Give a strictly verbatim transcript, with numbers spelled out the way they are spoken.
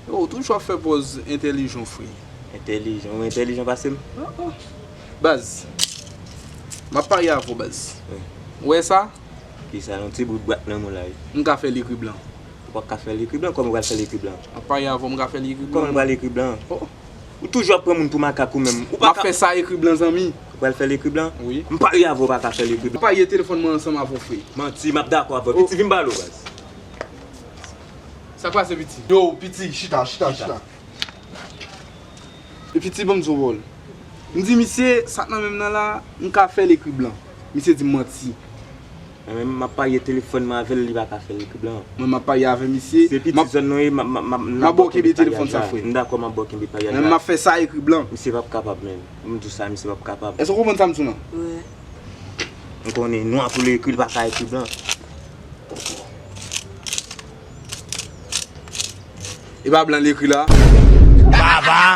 Yo, ou toujou ap fè pòz entèlijan, frè. Entèlijan? Ou entèlijan pase m? Oh, oh. Baz, m ap parye avè w, baz. Wi. Ou wè sa? Kisa? Yon ti bout bwat nan men w la, wi. M ka fè l ekri blan. Ou pa ka fè l ekri blan? Kòman ou pral fè l ekri blan? M ap parye avè w, m ka fè l ekri blan. Kòman ou pral ekri blan? Oh. Ou toujou ap pran moun pou makak ou menm. Ou pa ka fè sa ekri blan, zanmi. Ou pral fè l ekri blan? Wi. M parye avè w, ou pa ka fè l ekri blan. M parye telefòn mwen ansanm avè w, frè. Manti, m ap dakò avè w. Oh. Piti, vin m pale w, baz. Sa k pase, piti? Yo, piti, chita, chita, chita. E piti, ban m di w, Wòl. M di misye, sa k nan men m nan la, m ka fè l ekri blan. Misye di m manti. Mwen menm, m ap parye telefòn mwen avè l, li pa ka fè l ekri blan. Mwen, m ap parye avè misye. Se piti zòn nou ye, m ap, m ap, m ap, m ap ba w kenbe telefòn sa, frè. M dakò, m ap ba w kenbe paryaj la. Mwen, m ap fè sa ekri blan. Misye p ap kapab, menm. M di w sa, misye p ap kapab. Èske w konprann sa m di w lan? Wi. M konnen nwa pou l ekri, l pa ka ekri blan. E pa blan l ekri la? Baba!